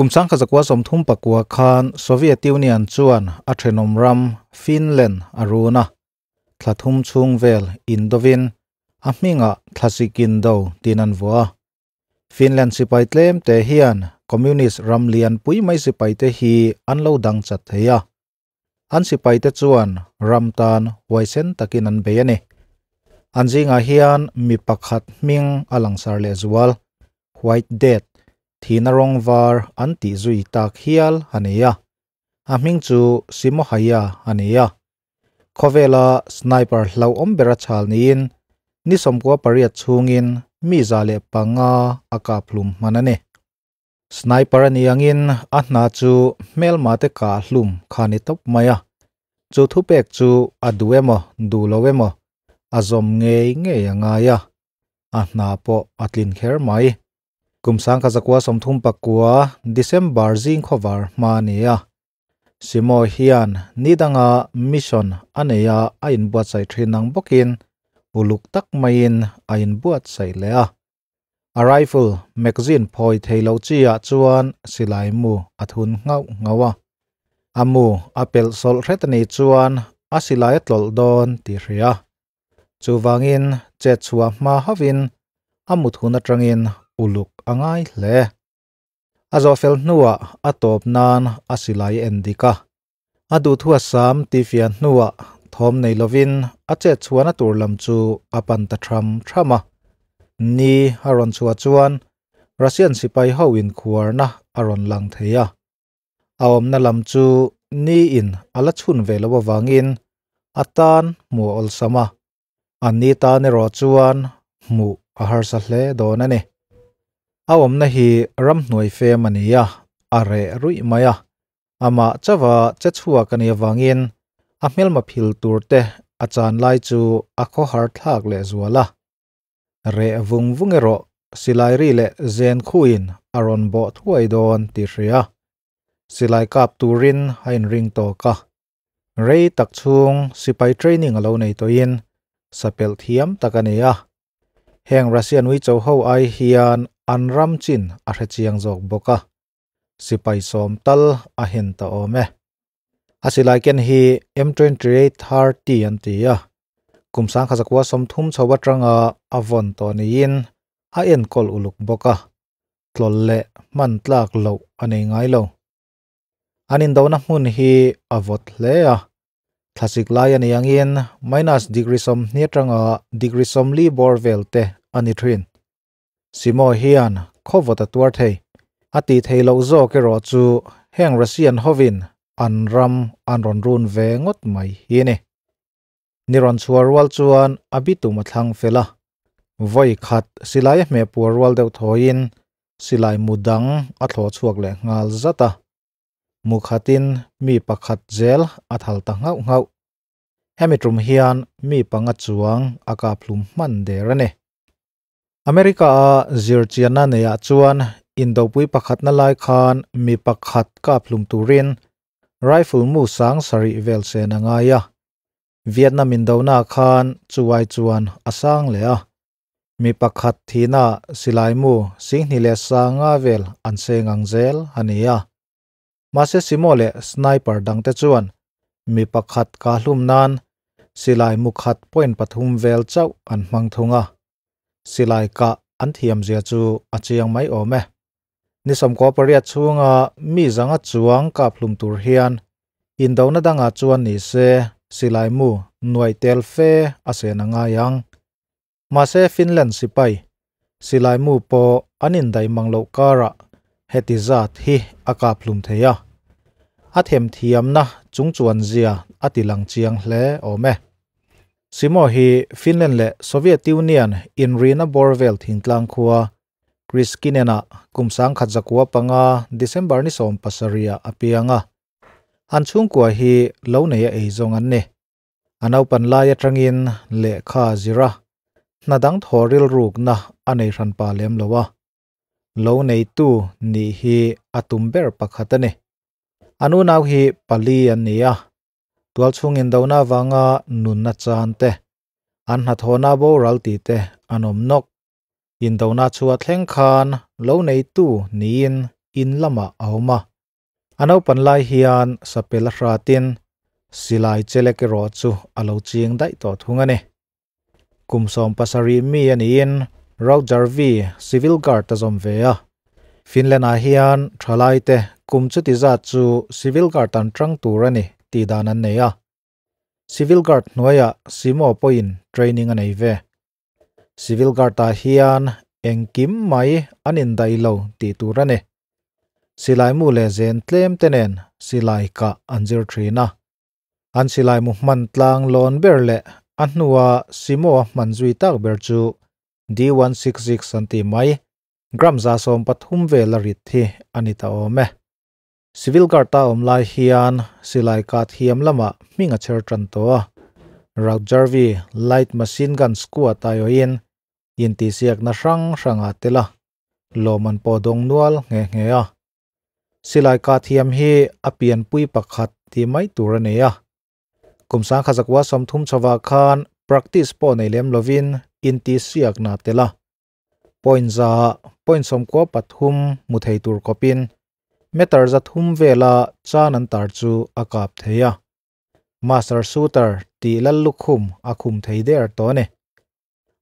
Kum 1939 khan Soviet Union chuan a thenawm ram Finland a run a, thla thum chhung vel indovin a hmingah thlasik indo tin an vuah a. Finland sipai tlem te hian Communist ram lian pui mai sipai te hi an lo dang chat thei a. An sipai te chuan ram tan huaisen takin an bei a ni. An zingah hian mi pakhat hming a langsar lehzual, White Death, thihna rawng var an tih zui tak hial a ni a. A hming chu Simo Häyhä a ni a. Khawvela sniper hlauhawm bera chhal niin ni 98 chhungin mi 105 a kap hlum hman a ni. Sniper a ni angin a hna chu hmelma te kah hlum kha ni tawp mai a. Chu thupek chu a duh emaw duh lo emaw a zawm ngei ngei a ngai a, a hna pawh a tlin kher mai. Kum 1939 December zing khawvar hma a ni a. Simo hian ni danga mission a nei a, a inbuatsaih thin ang bawkin uluk tak maiin a inbuatsaih leh a. A rifle magazine phawi thei loh chi ah chuan silai mu a thun nghauh nghauh a. A mu a pelh sawlh hret a nih chuan a silai a tlawlh dawn tih hria. Chuvangin chet chhuah hma hauhin a mut hun atangin uluk a ngai hle. A zawhfel hnuah a tawp nan a silai a en dik a. A duhthu a sam tih fiah hnuah thawm nei lovin a chet chhuahna tur lam chu a pan ta tham tham a. Ni a rawn chhuah chuan Russian sipai ho inkhuarna a rawn lang thei a. A awmna lam chu ni in a la chhun ve loh avangin a tan hmuh a awlsam a, an ni tan erawh chuan hmuh a harsa hle dawn a ni. A awmna hi ramhnuai fem a ni a, a reh ruih mai a. Amah chauha che chhuak a nih avangin a hmelma phil tur te a chan lai chu a khawhar thlak lehzual a. Reh vung vung erawh silai ri leh zen khuin a rawn bawh thuai dawn tih hria. Silai kap turin a inring tawk a. Rei tak chhung sipai training a lo nei tawhin sapelh thiam tak a ni a. Heng Russian uicho ho ai hian an ram chin a hre chiang zawk bawk a. Sipai sawm tal a hen ta awm e. A silai ken hi M28 30 an ti a. Kum 1930 chho atanga a vawn tawh niin a enkawl uluk bawk a. Tlawlh leh hman tlak loh a nei ngai lo. An indona hmun hi a vawt hle a. Thlasik lai a ni angin minus degree 20 atanga degree 40 bawr vel te a ni thin. Simo hian khawvawt a tuar thei. A tih theih loh zawk erawh chu heng Russian hovin an ram an rawn run ve ngawt mai hi a ni. Ni rawn chhuah rual chuan a bitum a thlang fel a. Vawi khat silai a hmeh puar rual deuh thawiin silai mu dang a thlawh chhuak leh nghal zat a. Mu khatin mi pakhat zel a thal ta nghauh nghauh. Hemi tum hian mi panga chuang a kap hlum hman der a ni. America a zirchianna neiah chuan indopui pakhatna lai khan mi pakhat kap hlum turin rifle mu sang sarih vel sen a ngai a. Vietnam indona khan chuai chuan a sang leh a. Mi pakhat thihna silai mu singhnih leh sanga vel an seng ang zel a ni a. Mahse Simo leh sniper dangte chuan mi pakhat kah hlum nan silai mu khat point pathum vel chauh an hmang thung a. Silai kah an thiam zia chu a chiang mai awm e. Ni 98 chhunga mi zanga chuang kap hlum tur hian indona dangah chuan ni se silai mu nuai tel fe a sen a ngai ang. Mahse Finland sipai silai mu pawh an indaih mang loh karah heti zat hi a kap hlum thei a. A themthiamna chungchuan zia a ti lang chiang hle awm e. Simo hi Finland leh Soviet Union inrina bawr vel thingtlang khua Kriskinen-ah kum 1905 December ni 17 ah a piang a. An chhungkua hi lo nei a ei zawng an ni. A naupan lai atangin lehkha a zir a, hna dang thaw rilrukna a nei hran pa lem lo a. Lo neitu nih hi a tum ber pakhat a ni. An unau hi pali an ni a. Tualchhung indona avanga nunna chan te, an hnathawhna boral tih te an awm nawk. Indona chhuah thleng khan lo neitu niin in lamah a awm a. A naupan lai hian sapel a hratin silai chelek erawh chu a lo ching daih tawh thung a ni. Kum 17 mi a niin Rautjärvi Civil Guard a zawm ve a. Finland-ah hian thalaite kum chuti zat chu Civil Guard an tang tur a ni tih dan an nei a. Civil Guard hnuaiah Simo pawhin training a nei ve. Civil Guard-ah hian engkim mai an indaih lo tih tur a ni. Silai mu leh zen tlem te nen silai kah an zir thin a. An silai mu hman tlang lawn ber leh a hnua Simo a hman zui tak ber chu D166 an tih mai, gram 130 vel a rit hi a ni ta awm e. Civil Guard-a awm lai hian silai kah thiam lamah hming a chher tan tawh a. Rautjärvi Light Machine Gun Squad aiawhin intihsiakna hrang hrang a tel a, lawm an pawh dawng nual nghe nghe a. Silai kah thiam hi a pianpui pakhat tih mai tur a nei a. Kum 1930 chhovah khan practice pawh nei lem lovin intihsiakna a tel a. Point za point 93 hmu thei tur kawpin meter 300 vela chan an tar chu a kap thei a. Master Shooter tih lal lukhum a khum thei der tawh a ni.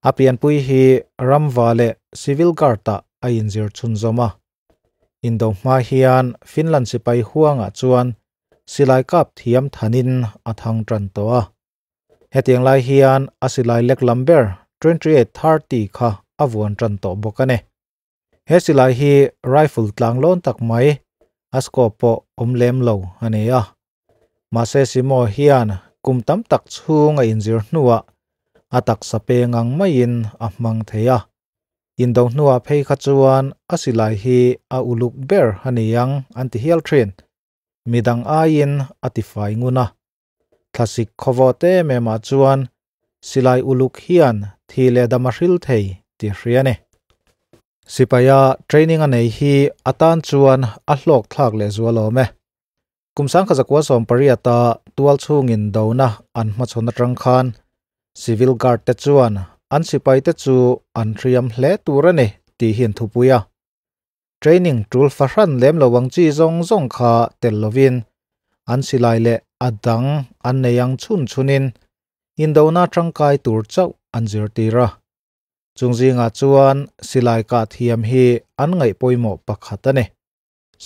A pianpui hi ramva leh Civil Guard-ah a inzir chhunzawm a. Indo hma hian Finland sipai huangah chuan silai kap thiam thanin a thang tan tawh a. Hetiang lai hian a silai lek lam ber 28-30 kha a vuan tan tawh bawk a ni. He silai hi rifle tlang lawn tak mai, a scope pawh awm lem lo a ni a. Mahse Simo hian kum tam tak chhung a inzir hnuah a taksa peng ang maiin a hmang thei a. Indo hnuah phei kha chuan a silai hi a uluk ber a ni ang an ti hial thin. Midang aiin a tifai ngun a. Thlasik khawvaw te em emah chuan silai uluk hian thi leh dam a hril thei tih hria a ni. Sipaia training a nei hi atan chuan a hlawk thlak leh zual awm e. Kum 1918-a tual chhungin dona an hmachhawn atang khan Civil Guard te chuan an sipai te chu an hriam hle tur a ni tih hi an thupui a. Training tul fahran lem lo ang chi zawng zawng kha tel lovin an silai leh a dang an nei ang chhun chhunin indona tangkai tur chauh an zirtir a. Chung zingah chuan silai kah thiam hi an ngaih pawimawh pakhat a ni.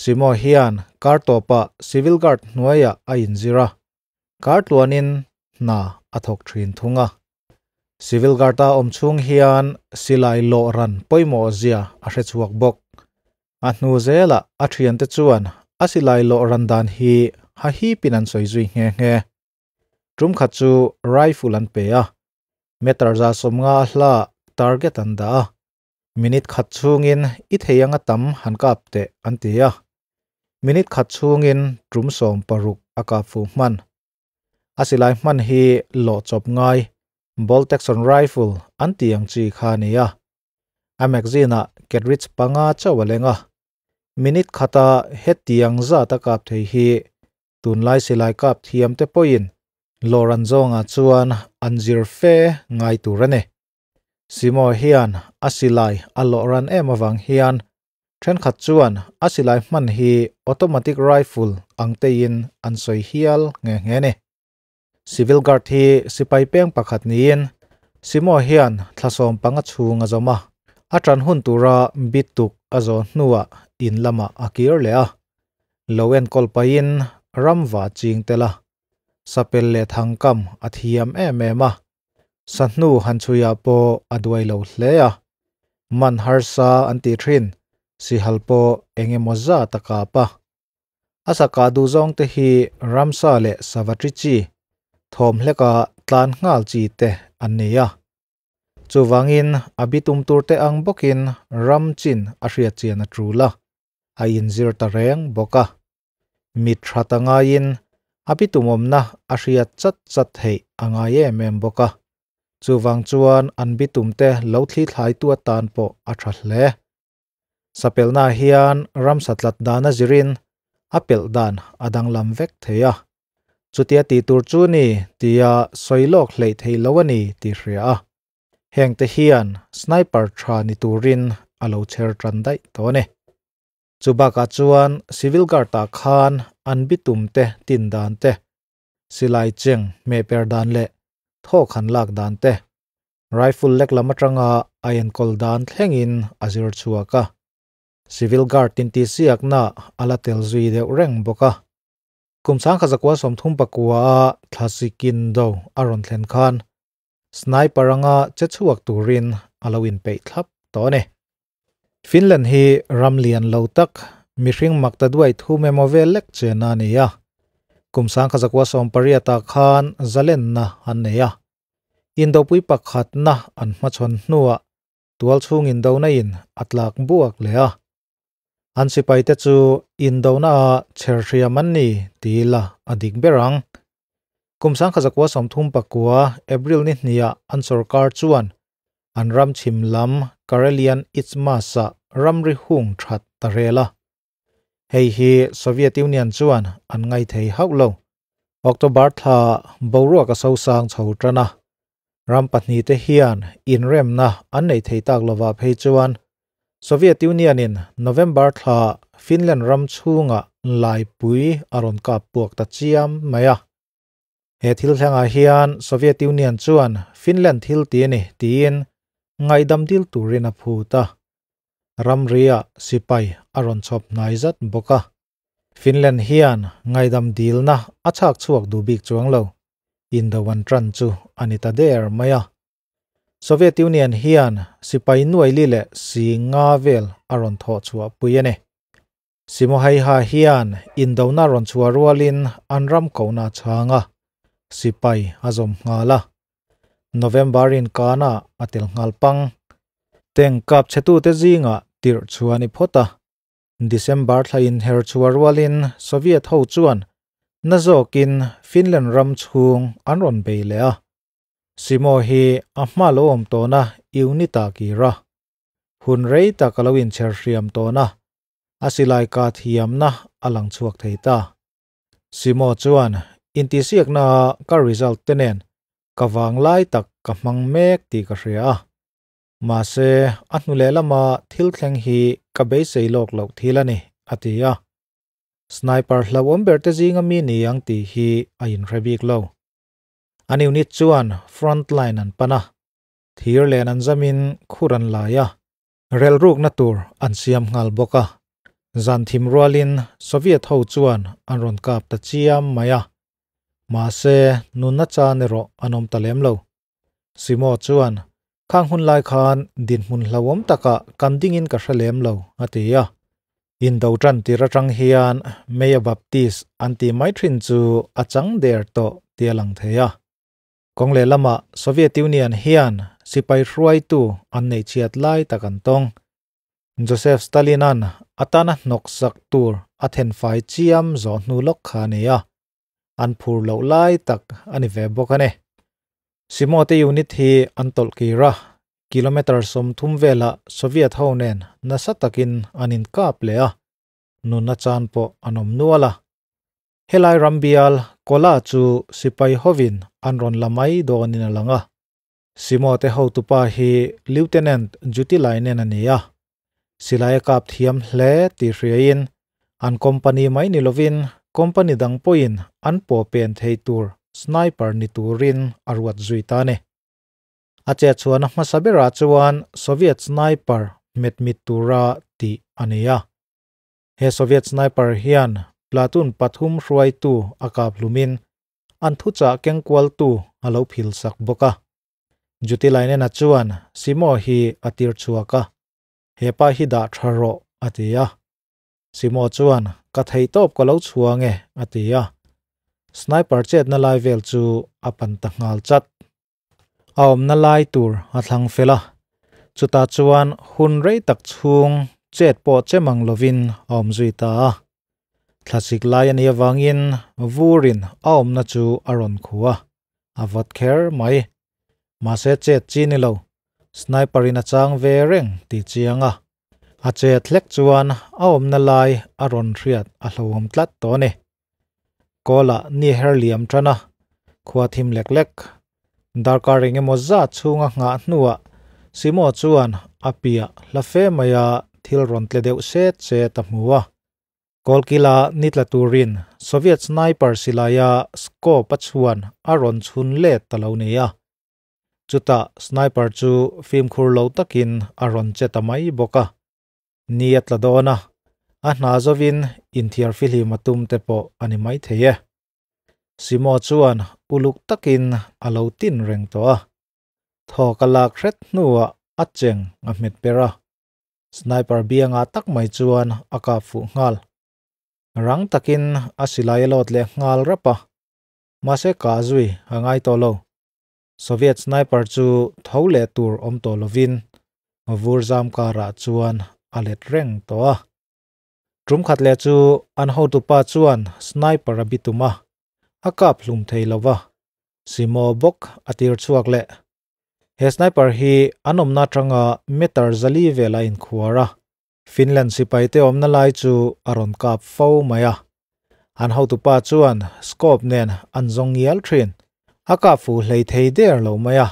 Simo hian kar tawpah Civil Guard hnuaiah a inzir a, kar tluanin hna a thawk thin thung a. Civil Guard-a awm chhung hian silai lawh ran pawimawh zia a hre chhuak bawk. A hnu zelah a thiante chuan a silai lawh ran dan hi hahipin an sawi zui nghe nghe. Tum khat chu rifle an pe a, meter 150 a hla target an dah a. Minute khat chhungin i thei anga tam han kap teh an ti a. Minute khat chhungin tum 60 a kap fuh hman. A silai hman hi lawh chawp ngai bolt action rifle an ti ang chi kha a ni a. A magazine-ah cartridge panga chauh a leng a. Minute khata hetiang zat a kap thei hi tunlai silai kap thiam te pawhin lawr an zawngah chuan an zir fe ngai tur a ni. Simo hian a silai a lawh ran em avang hian thenkhat chuan a silai hman hi automatic rifle ang teiin an sawi hial nghe nghe a ni. Civil Guard hi sipai peng pakhat niin Simo hian thla 15 chhung a zawm a. A tan hun tura bituk a zawh hnuah in lamah a kir leh a. Lo enkawl pahin ramva ching tel a. Sapel leh thangkam a thiam em em a. Sahnu han chhuiah pawh a duai lo hle a. Man harsa an tih thin, sihal pawh eng emaw zat a kap a. A sakah duh zawng te hi ramsa leh savatri chi, thawm hleka tlan nghal chi te an ni a. Chuvangin a bitum tur te ang bawkin ram chin a hriat chian a tul a, a inzir ta reng bawk a. Mit tha ta ngaiin a bitumawmna a hriat chat chat theih a ngai em em bawk a. Chuvang chuan an bitum te lo thli thlaitu atan pawh a tha hle. Sapelna hian ramsa tlat dan a zirin a pelh dan a danglam vek thei a. Chutia tih tur chu ni tia sawi lawk hleih thei lo a ni tih hria a. Heng te hian sniper tha ni turin a lo chher tan daih tawh a ni. Chubakah chuan Civil Guard-ah khan an bitum te tin dan te, silai cheng hmeh per dan leh thawk han lak dan te, rifle lek lam atanga a enkawl dan thlengin a zir chhuak a. Civil Guard intihsiakna a la tel zui deuh reng bawk a. Kum 1939 a thlasik indo a rawn thlen khan sniper anga che chhuak turin a lo inpeih thlap tawh a ni. Finland hi ram lian lo tak, mihring makta duai thum emaw vel lek chen a ni a. Kum 1918 ah khan zalenna an nei a. Indopui pakhatna an hmachhawn hnuah tualchhung indona in a tlak buak leh a. An sipaite chu indona ah chher hriam an ni ti ila a dik ber ang. Kum 1939 April ni hniah an sorkar chuan an ram chhim lam Karelian Isthmus-ah ramri hung that ta rel a. Hei hi Soviet Union chuan an ngaithei hauh lo. October thla boruak a sosang chho tan a. Ram pahnihte hian inremna an nei thei tak lovah phei chuan Soviet Union-in November thla Finland ram chhungah laipui a rawn kap puak ta chiam mai a. He thil thlengah hian Soviet Union chuan Finland thil ti a ni tiin ngaihdam dil turin a phut a. Ramriah sipai a rawn chhawp hnai zat bawk a. Finland hian ngaihdam dilna a chhak chhuak duh bik chuang lo. Indo an tan chu a ni ta der mai a. Soviet Union hian sipai nuai li leh si nga vel a rawn thawh chhuah pui a ni. Simohaiha hian indona rawn chhuah rualin an ram kohna a chhang a, sipai a zawm nghal a. November inkana a tel nghal pang. Tank kap chhetute zingah tirh chhuah a ni phawt a. December thla inher chhuah rualin Soviet ho chuan na zawkin Finland ram chhung an rawn bei leh a. Simo hi a hma lo awm tawhna unit ah kir a, hun rei tak a lo inchher hriam tawhna, a silai kah thiamna a lang chhuak thei ta. Simo chuan intihsiakna ah ka result te nen ka vang lai tak ka hmang mek tih ka hria a, mahse a hnu leh lama thil thleng hi ka beisei lawk loh thil a ni, a ti a. Sniper hlauhawm ber te zinga mi ni ang tih hi a inhre bik lo. An unit chuan front line an pan a, thir len an zamin khur an lai a, relrukna tur an siam nghal bawk a. Zan thim rualin Soviet ho chuan an rawn kap ta chiam mai a, mahse nunna chan erawh an awm ta lem lo. Simo chuan, Khang hun lai khan dinhmun hlauhawm takah kan dingin ka hre lem lo, a ti a. Indo tan tir atang hian Meia Baptist an tih mai thin chu a chang der tawh tih a lang thei a. Kawng lehlamah Soviet Union hian sipai hruaitu an neih chhiat lai tak an tawng. Joseph Stalin-a'n a tana hnawksak tur a thenfai chiam zawh hnu lawk kha a ni a. An phur loh lai tak a ni ve bawk a ni. Simo-te unit hi an tawlh kir a, kilometre 30 velah Soviet ho nen nasa takin an inkap leh a, nunna chan pawh an awm nual a. Helai ram bial Kola chu sipai hovin an rawn la mai dawnin a lang a. Simo-te hotupa hi Lieutenant Jutilainen a ni a, silai a kap thiam hle tih hriain an company mai ni lovin company dang pawhin an pawh pen thei tur sniper ni turin a ruat zui ta a ni. A chetchhuahna hmasa berah chuan Soviet sniper hmetmit tura tih a ni a. He Soviet sniper hian platoon pathum hruaitu a kap hlumin an thuchah kengkualtu a lo phil sak bawk a. Jutilainena chuan Simo hi a tir chhuak a, Hepa hi dah tha rawh, a ti a. Simo chuan, Ka theihtawp ka lo chhuang e, a ti a. Sniper chetna lai vel chu a pan ta nghal chat. A awmna lai tur a thlang fel a, chutah chuan hun rei tak chhung chet pawh che mang lovin a awm zui ta a. Thlasik lai a nih avangin vurin a awmna chu a rawn khu a, a vawt kher mai. Mahse chet chi ni lo, sniper in a chang ve reng tih chiang a. A chet hlek chuan a awmna lai a rawn hriat a hlauhawm tlat tawh a ni. Kawlah ni her liam tan a, khua thim lek lek. Darkar eng emaw zat chhunga nghah hnuah Simo chuan a piah hla fe maia thil rawn tle deuh set set a hmu a. Kawlkila ni tla turin Soviet sniper silaia scope a chhuan a rawn chhun let ta lo ni a. Chutah sniper chu fimkhur lo takin a rawn che ta mai bawk a. Ni a tla dawn a, a hna zovin inthiar fihlim a tum te pawh a ni maithei e. Simo chuan uluk takin a lo tin reng tawh a. Thawk a lak hret hnuah a cheng a hmet ber a. Sniper biangah tak mai chuan a kap fuh nghal. Rang takin a silai a lawt leh nghal rap a. Mahse kah zui a ngai tawh lo. Soviet sniper chu tho leh tur awm tawh lovin vur zam karah chuan a let reng tawh a. Tum khat leh chu an hotupa chuan sniper a bitum a, a kap hlum thei lo va, Simo bawk a tir chhuak leh. He sniper hi an awmna atanga meter zali vel a inkhuar a, Finland sipaite awmna lai chu a rawn kap fo mai a. An hotupa chuan scope nen an zawng ngial thin, a kap fuh hlei thei der lo mai a.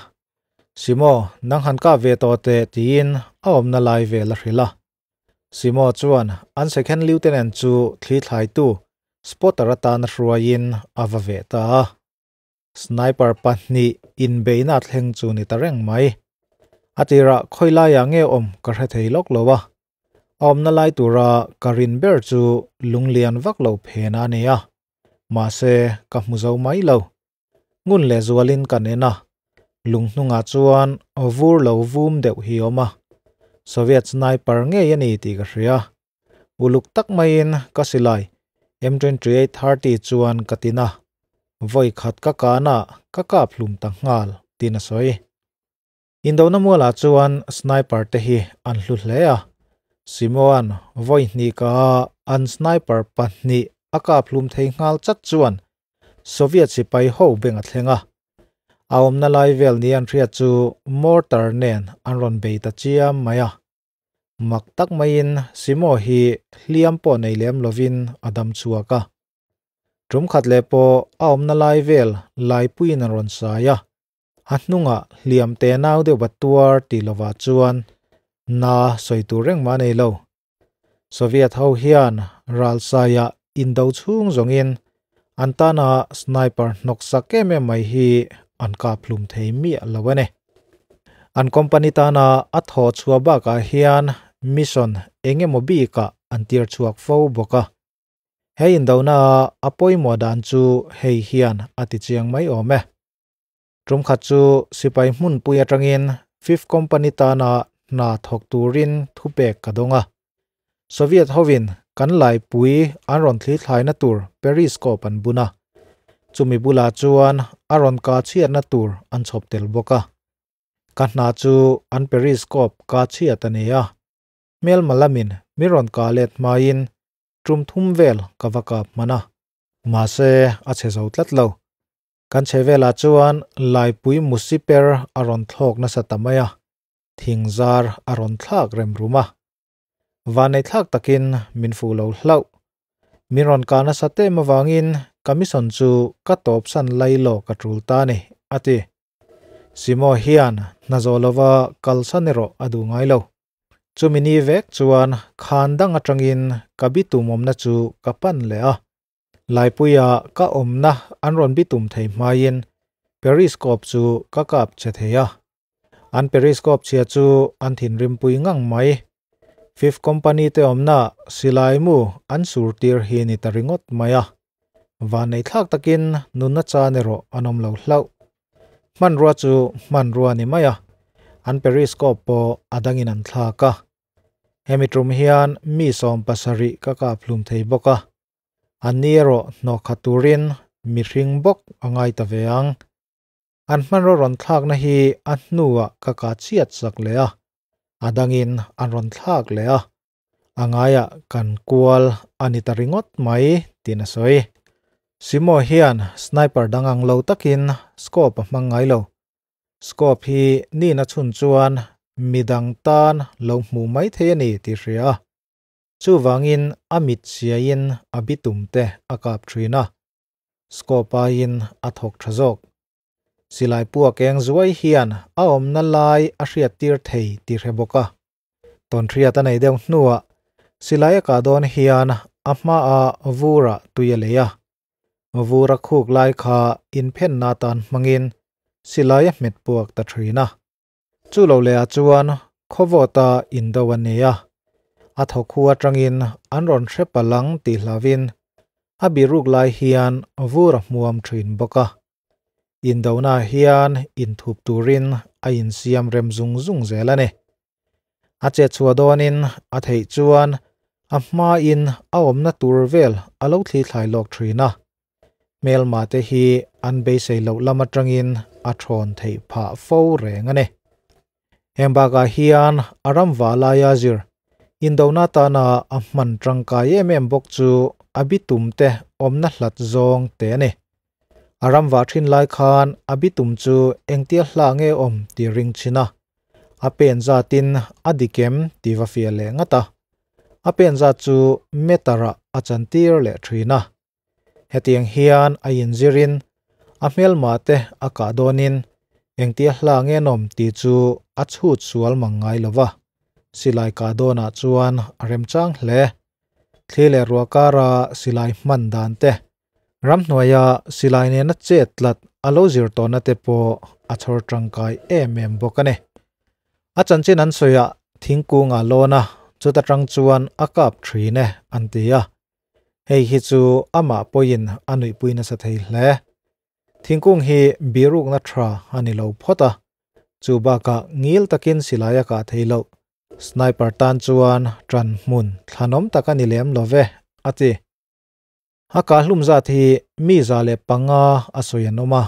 Simo, nang han kap ve tawh teh tiin a awmna lai vel a hrilh a. Simo chuan an second lieutenant chu thli thlaitu spotter atan a hruaiin a va veh ta a. Sniper pahnih inbeihna a thleng chu ni ta reng mai. A tirah khawi laiah nge awm ka hre thei lawk lo a. A awmna lai tura ka rin ber chu lunglian vak lo phen a ni a. Mahse ka hmu zo mai lo. Ngun leh zualin kan en a, lung hnungah chuan vur lo vum deuh hi a awm a. Soviet sniper ngei a ni tih ka hria. Uluk tak maiin ka silai M2830 chuan ka tin a, vawi khat ka kanah ka kap hlum ta nghal tiin a sawi. Indona mualah chuan sniper te hi an hlu hle a, Simoan vawi hnih ka an sniper pahnih a kap hlum thei nghal chat chuan Soviet sipai ho beng a thleng a. A awmna lai vel ni an hriat chu mortar nen an rawn bei ta chiam mai a. Mak tak maiin Simo hi hliam pawh nei lem lovin a dam chhuak a. Tum khat leh pawh a awmna lai vel laipuiin an rawn sai a, a hnungah hliam te nau deuh va tuar tih lovah chuan na sawi tur reng mah a nei lo. Soviet ho hian ralsaiah indo chhung zawngin an tana sniper hnawk sak em em mai hi an kap hlum thei miah lo a ni. An company tana a thawh chhuah bakah hian mission eng emaw bikah an tir chhuak fo bawk a. He indona a pawimawh dan chu hei hian a ti chiang mai awm e. Tum khat chu sipai hmunpui atangin Fifth Company tana hna thawk turin thupek ka dawng a. Soviet hovin kan laipui an rawn thlithlaina tur periscope an bun a. Chumi bulah chuan a rawn kah chhiatna tur an chhawp tel bawk a. Ka hna chu an periscope kah chhiat a ni a. Hmelma lamin mi rawn kah let hmain tum thum vel ka va kap hman a. Mahse a chhe zo tlat lo. Kan chhe velah chuan laipui musiper a rawn thlawk nasa ta mai a, thing zar a rawn thlak rem rum a. Vanei thlak takin min fuh lo hlauh. Min rawn kah nasa tem avangin ka mission chu ka tawpsan lai lawk a tul ta a ni, a ti. Simo hian hna zawh lova kalsan erawh a duh ngai lo. Chumi ni vek chuan khan dang atangin ka bitum awmna chu ka pan leh a. Laipuia ka awmna an rawn bitum thei hmaiin periscope chu ka kap che thei a. An periscope chhia chu an thinrimpui ngang mai. Fifth Company te awmna silai mu an sur tir hi ni ta ringawt mai a. Vannei thlak takin nunna chan erawh an awm lo hlauh. Hmanrua chu hmanrua ni mai a, an periscope pawh a dangin an thlak a. Hemi tum hian mi 70 ka kap hlum thei bawk a. Anni erawh hnawh khat turin mihring bawk a ngai ta ve ang. An hmanraw rawn thlakna hi a hnuah ka kah chhiat sak leh a, a dangin an rawn thlak leh a, a ngaiah kan kual a ni ta ringawt mai tiin a sawi. Simo hian sniper dang ang lo takin scope a hmang ngai lo. Scope hi nina chhun chuan midang tan lo hmuh mai thei a ni tih hria a. Chuvangin a mit siaiin a bitum te a kap thin a. Scope aiin a thawk tha zawk. Silai puak eng zuai hian a awmna lai a hriattir thei tih hre bawk a. Tawnhriat a nei deuh hnuah silai a kah dawn hian a hmaah vurah tui a lei a. Vur a khuk lai kha inphenna atan hmangin silai a hmet puak ta thin a. Chu lo lehah chuan khawvawta indo a nei a, a thawkhu atangin an rawn hre palang tih hlauvin a biruk lai hian vur a hmuam thin bawk a. Indona hian inthup turin a insiam rem zung zung zel a ni. A chet chhuah dawnin a theih chuan a hmain a awmna tur vel a lo thli thlai lawk thin a. Hmelma te hi an beisei loh lam atangin a thawn theih phah fo reng a ni. Heng bakah hian a ram valaia zir indona tana a hman tangkai em em bawk chu a bitum te awmna hlat zawng te a ni. A ram vah thin lai khan a bitum chu engtia hla nge awm tih ring thin a, a pen zatin a dikem tih va fiah leh ngat a. A pen zat chu meter ah a chantir leh thin a. Hetiang hian a inzirin a hmelma te a kah dawnin engtia hla nge nawm tih chu a chhut sual mang ngai lo va, silai kah dawnah chuan a remchang hle. Thli leh ruah kara silai hman dan te, ramhnuaia silai nena chet tlat a lo zir tawhna te pawh a chhawr tangkai em em bawk a ni. A chanchin an sawiah thingkung a lawn a, chuta tang chuan a kap thin e an ti a. Hei hi chu amah pawhin a nuihpui nasa thei hle. Thingkung hi birukna tha a ni lo phawt a, chu bakah ngil takin silai a kah thei loh. Sniper tan chuan ṭan hmun thlanawm tak a ni lem lo ve, a ti. A kahhlum zat hi mi 105 a sawi an awm a,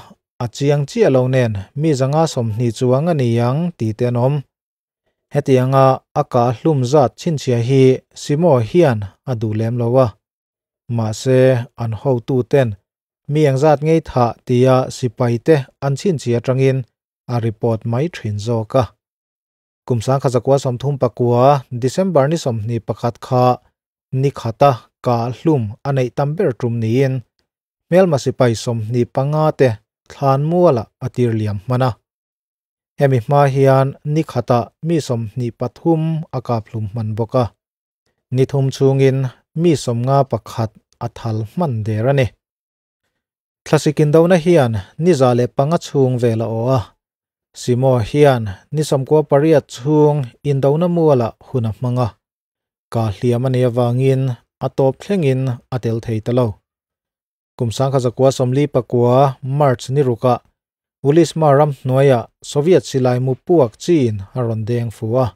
a chiang chiah lo nen mi 120 chuang a ni ang tih te an awm. Hetianga a kahhlum zat chhinchhiah hi Simo hian a duh lem lo a. Mahse, an hotuten mi engzat ngei thah tia sipaite an chhinchhiah atangin a report mai thin zawk a. Kum 1939 December ni 21 kha ni khata kah hlum a neih tam ber tum niin hmelma sipai 25 te thlan mualah a tir liam hman a. Hemi hma hian ni khata mi 23 a kap hlum hman bawk a. Ni thum chhungin mi 51 a thal hman der a ni. Thlasik indona hian ni 105 chhung vel a aw a. Simo hian ni 98 chhung indona mualah hun a hmang a. Ka hliam a nih avangin a tawp thlengin a tel thei ta lo. Kum 1949 March ni rukah Ulisma ram hnuaiah Soviet silai mu puak chiin a rawn deng fu a.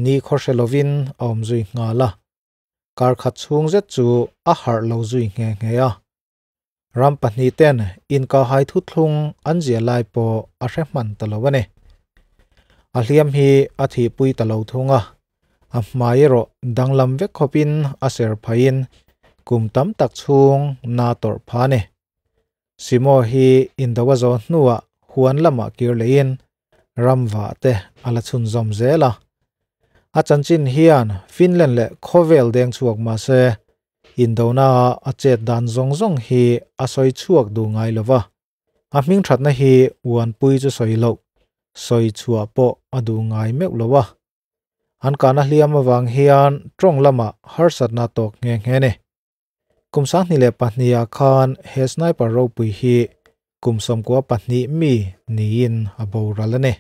Ni khawhre lovin a awm zui nghal a. Kar khat chhung zet chu a harh lo zui nghe nghe a. Ram pahnih ten inkahhai thuthlung an ziah lai pawh a hre hman ta lo a ni. A hliam hi a thihpui ta lo thung a, a hmai erawh danglam vek khawpin a ser phaiin kum tam tak chhung na tawrh pha a ni. Simo hi indo a zawh hnuah huan lamah kir lehin ram vah te a la chhunzawm zel a. A chanchin hian Finland leh khawvel deng chhuak mah se Indona a chet dan zawng zawng hi a sawi chhuak duh ngai lo va, a hming thatna hi uanpui chu sawi loh, sawi chhuah pawh a duh ngai meuh lo a. An kahna hliam avang hian tawng lamah harsatna a tawk nghe nghe a ni. Kum 2002 ah khan he sniper ropui hi kum 92 mi niin a boral a ni.